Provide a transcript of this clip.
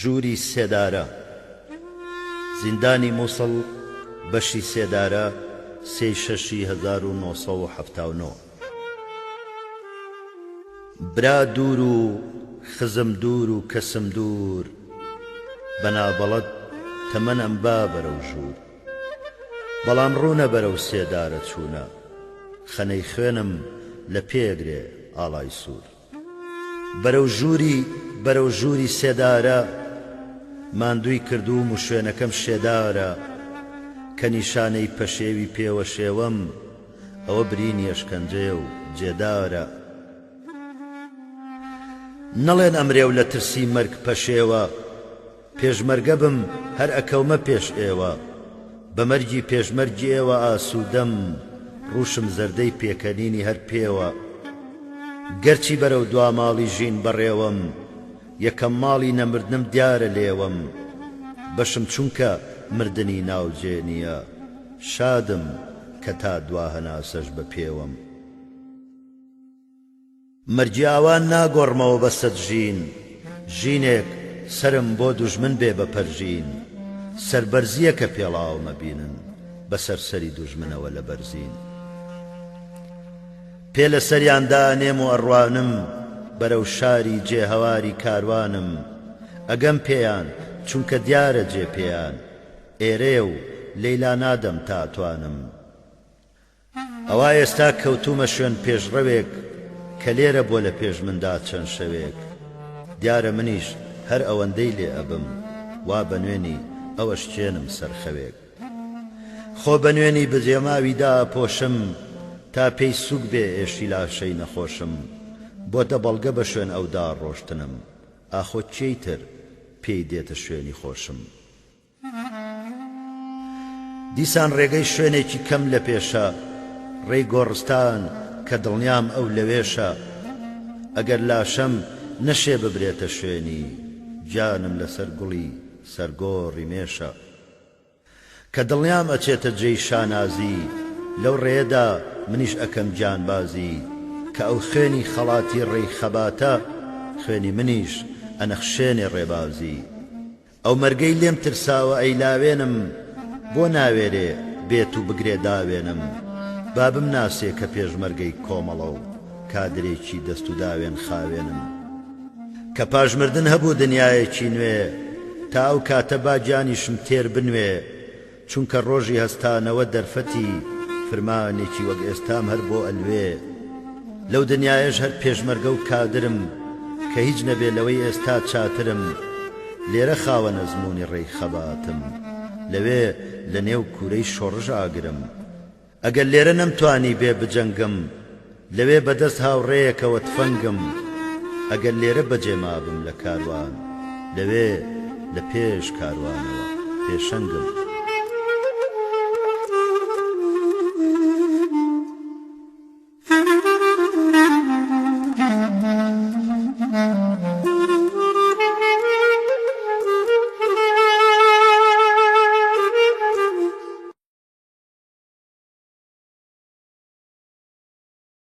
ژووری سێدارە زیندانی موسڵ بەشی سێدارە سێی شەشی 1979. برا دوور و خزم دوور و کەسم دوور بە نابەڵەد تەمەن ئەمبا بەرەو ژوور بەڵام ڕوونە بەرەو سێدارە چوونە خەنەی خوێنم لە پێ ئەگرێ ئاڵای سوور. بەرەو ژووری بەرەو ژووری سێدارە ماندووی کردووم و شوێنەکەم شێدارە کە نیشانەی پەشێوی پێوە شێوەم ئەوە برینی ئەشکەنجەیە و جێدارە نەڵێن ئەمرێ و لە ترسی مەرگ پەشێوە پێشمەرگە بم هەر ئەکەومە پێش ئێوە بە مەرگی پێشمەرگی ئێوە ئاسوودەم ڕووشم زەردەی پێکەنینی هەر پێوە گەرچی بەرەو دوا ماڵی ژین بەڕێوەم یەکەم ماڵی نەمردنم دیارە لێوەم بەشم چونکە مردنی ناو جێ نییە شادم کە تا دوا هەناسەش بە پێوەم. مەرگی ئاوان ناگۆڕمەوە بە سەد ژین ژینێک سەرم بۆ دوژمن بێ بە پەرژین سەربەرزییە کە پێڵاوم ئەبینن بەسەر سەری دوژمنەوە لە بەرزین پێ لە سەریان دائەنێم و ئەڕوانم بەرەو شاری جێ هەواری کاروانم ئەگەم پێیان چونکە دیارە جێ پێیان ئێرەیە و لێی لانادەم تا ئەتوانم. ئەوا ئێستا کەوتوومە شوێن پێشڕەوێک کە لێرە بۆ لە پێش مندا چەند شەوێک دیارە منیش هەر ئەوەندەی لێ ئەبم وا بە نوێنی ئەو ئەشکێنم سەر خەوێک خۆ بە نوێنی بەجێماوی دائەپۆشم تا پێی سووک بێ ئێشی لاشەی نەخۆشم بۆتە بەڵگە بە شوێن ئەودا ڕۆشتنم ئاخۆ کێی تر پێی دێتە شوێنی خۆشم. دیسان ڕێگەی شوێنێکی کەم لە پێشە، ڕێی گۆڕستان کە دڵنیام ئەو لەوێشە. ئەگەر لاشەم نەشێ ببرێتە شوێنی، گیانم لەسەر گوڵی سەر گۆڕی مێشە. کە دڵنیام ئەچێتە جێی شانازی، لەو ڕێیەدا منیش ئەکەم گیانبازی. کە ئەو خوێنی خەڵاتی ڕێی خەباتە، خوێنی منیش ئەنەخشێنێ ڕێبازی. ئەو مەرگەی لێم ترساوە ئەیلاوێنم بۆ ناوێرێ بێت و بگرێ داوێنم با بمناسێ کە پێشمەرگەی کۆمەڵە و کادرێکی دەست و داوێن خاوێنم کە پاش مردن هەبوو دنیایەکی نوێ تا ئەو کاتە با گیانیشم تێر بنوێ چونکە ڕۆژی هەستانەوە دەرفەتی فرمانێکی وەک ئێستام هەر بۆ ئەلوێ. لەو دنیایەش هەر پێشمەرگە و کادرم کە هیچ نەبێ لەوەی ئێستا چاترم لێرە خاوەن ئەزموونی ڕێی خەباتم لەوێ لە نێو کوورەی شۆڕش ئاگرم ئەگەر لێرە نەمتوانی بێ بجەنگم لەوێ بە دەست هاوڕێیەکەوە تفەنگم ئەگەر لێرە بەجێ مابم لە کاروان لەوێ لە پێش کاروانەوە پێشەنگم.